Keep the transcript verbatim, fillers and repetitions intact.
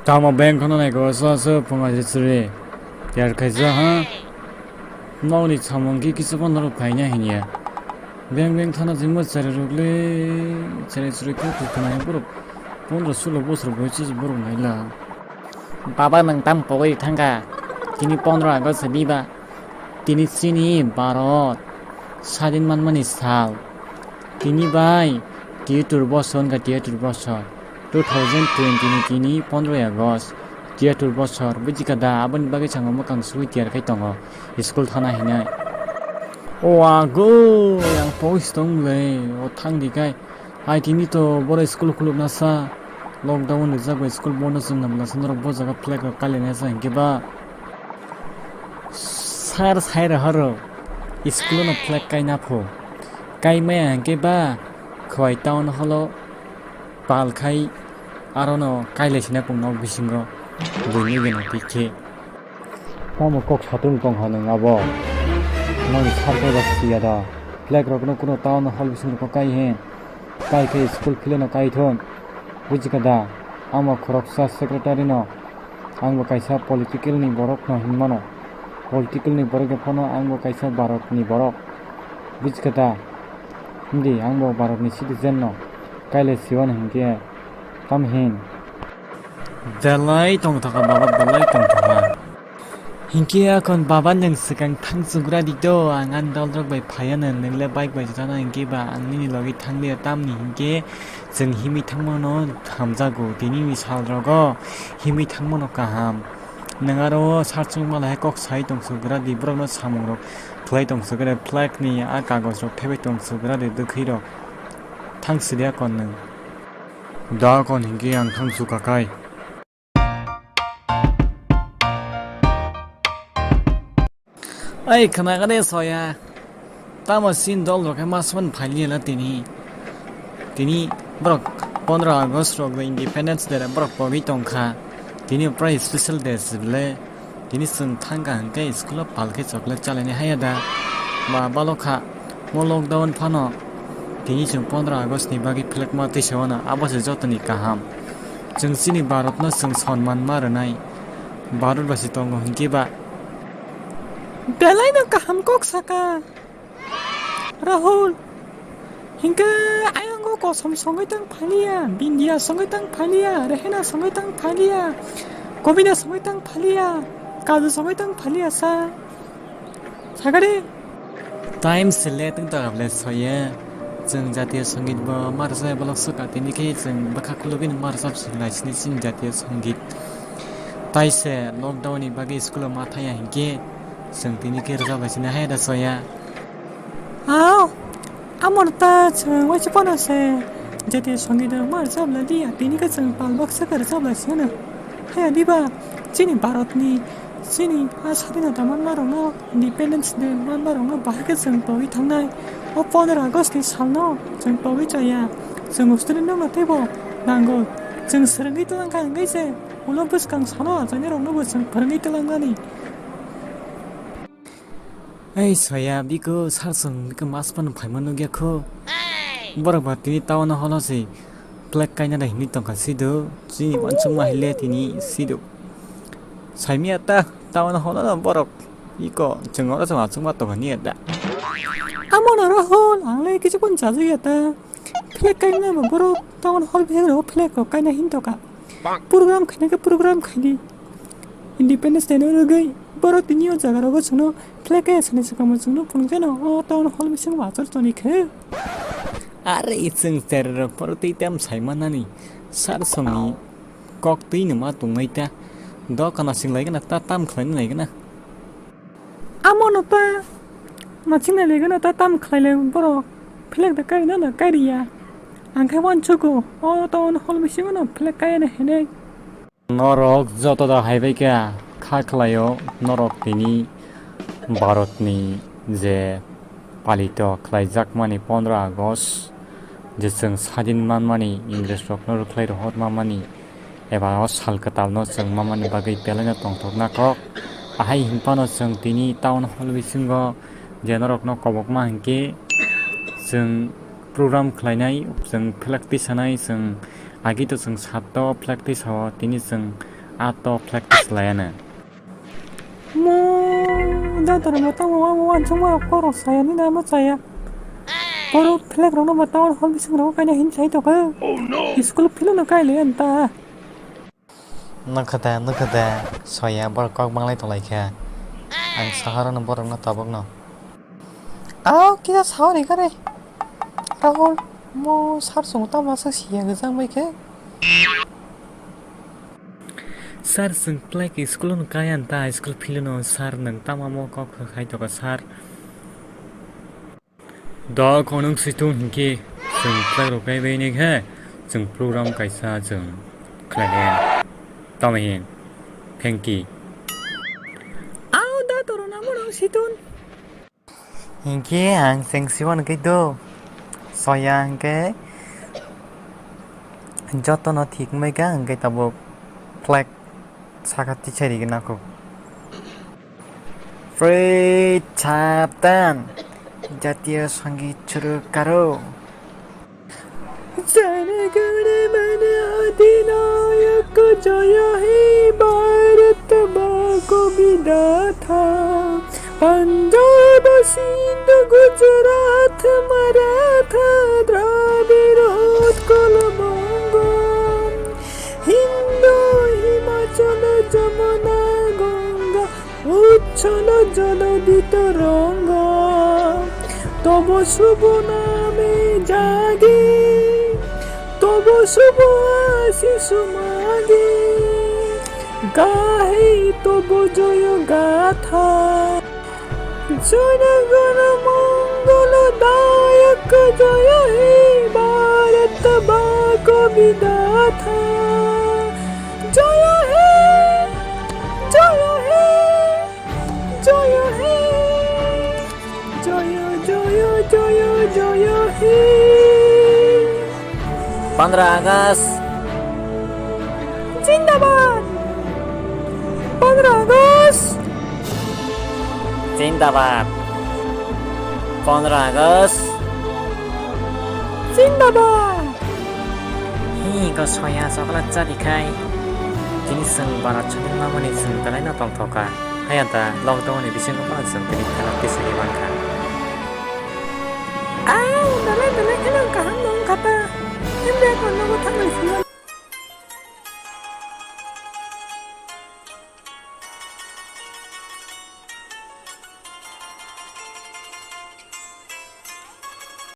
Tamo bank khano nai ko sa sa phunga je chwri. Yar khaisa ha. Nokni samung ki kisa phano rok khaina hinya. Bank bank thana jingma chari rok le chari chwri ko ko khana borok pondro sulo bosor boichi borok naila. Baba nwng tam pogwi thangkha. Tini pondro August se diba. Tini chini Bharat sadin manmani sal. Tini bai tiyatur bosor wngkha, tiyatur bosor. Two thousand twenty ni tini pondroi August. Tiyatur bosor. Bujikha da, aboni bagwi chwng mwkhang sugwi tiyar khai tongo. School thana hinai. O ago, yang pogwi se tong le, o thang di khai. Hai tini to boro school khulukna sa, lockdown rijak bai school bondo chwngna bwla sa norok bo jaga flag rok kailainai sa hinkhe ba sir sai rohoro school no flag kaina pho. Kaimaya hinkhe ba khwai town hall o pal khai arono kailai sina pung nok bisingo buini gwnang twi khe. Tamo kok satung tong ha nwng abo? Noni sarkar ba siya da. Flag rokno kuno town hall bisingo kai he. Kai khe school phileno kai thon. Bujikha da? Amo khoroksa secretary no. Ang bo kaisa political ni borok no hinmano. Political ni borok phano ang bo kaisa Bharat ni borok. Bujikha da? Hindi ang bo Bharat ni citizen no. Kaile siwan hinkhe tam hin. Belai tongthokha baba, belai tongthokha. Hinkhe akhon baba nwng swkang thang sugra di do, ang ani dol rok bai phaiya no, nwng le bike bai jana hinkhe ba ang nini logi thang liya tamni hinkhe chwng himwi thangmano hamjago, tini ni sal rogo himwi thangmano kaham. Nwng aro sar chwng mala hai kok sai tong sugra di, borok no samung rok khlai tong sugra, flag ni a kagoj rok thaibai tong sugra di, dwkhwi rok thang sidi akhon nwng. Da kon hinkhe ang thang su kakai. Ai khna kade soya. Tamo sin dol rok ma sman phali la tini. Tini borok pondro August rok independence day borok pogwi tongkha. Tini prai special day sibile. Tini chwng thangkha hinkhe school o pal khe chocolate chalainai haya da. Ba balokha mo lockdown phano tini chwng pondro August ni bagwi flag ma tisa wano abo se jotoni kaham. Chwng chini Bharat no chwng sonman ma rwnai. Bharat basi tongo hinkhe ba. Belai no kaham kok saka. Rahul, hinkhe ayang o kosom songwi tang phaliya, bindia songwi tang phaliya, rehena songwi tang phaliya, kobina songwi tang phaliya, kaju songwi tang phaliya sa. Sagari. Time se le tang ta le soye. Chwng jatiya songit bo marsa bolok suka tini khe chwng bwkha khulugwi marsa sinai sini sin jatiya songit. Tai se lockdown ni bagwi school o ma thaya hinkhe chwng tini khe rwjak bai sini hai da soya. Ao, amor ta chwng waisa phano se jete songi de mar sabla dia tini ka chwng pal baksa kar sabla sino. Haya diba chini Bharat ni chini a sadinata manma rokno independence day manma rokno bahai khe chwng pogwi thangnai. O pondro August ni salno chwng pogwi chaya. Chwng hostel no no teibo nango. Chwng swrwngwi tongkha hwnkhe se ulo bwskang salo achaini rokno bo chwng phwrwngwi tongmani. Ei soya biko sar song biko mas pano phaima nugya kho. Borok ba tini town holo se flag kaina da hinwi tongkha sido. Chini wansukma hile tini sido. Saimya ta town holo no borok iko chwng oro chwng achukma tongkha niya da. Amo no Rahul ang le kichu pon chajagya ta. Flag kaina ba borok town hall bisingo flag rok kaina hin tongkha. Program khaina khe program khaidi. Independence Day no rwgwi borok tini o jaga rogo chwngno flag kaya sani swkangma chwngno phunukjano o town hall bisingo achar toni khe. Are chwng chererok borok twi tam saimanani sar songni kok twi numa tongnaita. Doka nasing laigana ta tam khlaina laigana. Amo no ta nasing laigana ta tam khlailai borok flag da kaina na kairiya. Ang khe wanchugo o town hall bisingo no flag kaya na hinwi. Norok joto da hai bai kha, kha khlaio norok tini Bharatni je palito khlaijakmani pondro August, je chwng sadin manmani, Ingres rokno rwkhlai rohor mamani, eba o sal kwtalno chwng mamani bagwi belaino tongthokna kok. Ahai hinphano chwng tini town hall bisingo je norokno kobokma hinkhe chwng program khlainai, chwng flag tisanai, chwng Agi to chwng sato flag tisao, tini chwng Ato flag to swlaiya no. Mo, da tor mo tamo wa mo wansung ma koro saya ni da mo saya. Koro flag rok no ma tamo hol bising rok kaina hin sai to ka. School philo no kai le anta. Nokha da, nokha da, soya borok kok banglai tonglaikha. Ang saharano borokno tabukno. Ao, kisa sao rikha re. Rahul, mo sar chwng tamo aswk siya gwjang bai khe? Sar, chwng flag school-o no kaya ta, school field-o no sar, nwng tamo mo kok khai toko sar. Dok, onok situng hinkhe chwng flag rok kaibai ni khe chwng program kaisa chwng khlai nai. Tamo hin, thank you. Ao da toro namo nang situng. Hinkhe ang chwng siwan khe do. Soya hinkhe jotono thik wngbai kha hinkhe tabuk flag saka tisai rigi nangkuk. Free Chaptan Jatiyo Sangit Churuk Karo. Jana Gana Mana Adhinayaka Jaya He Bharat Mako Vidhata. Punjab Sindhu Gujarat Maratha Dravido Utkal Bongo Hindu Himachal Jamuna Ganga Utsala jalo dito rongo, tobo subo name jagi, tobo subo asisu magi, gahi tobo joyo gatha. Jana gana mongolo dayak jaya he Bharat bako vidatha. Jaya he, jaya he. Jaya he, jaya, jaya, jaya, jaya he. Pondro August. Zindabad. Pondro August. Zindabad. Pondro August. Zindabad. Hi, go soya chocolate cha dikhai. Chini chwng bara chwng mamani chwng belai no tongthoka. Haya da lockdown ni bisingo phano chwng tini khelak tisini mankha. Au, belai belai kheno kaham no wngkha ta. Himbe kono bo thangnai sini.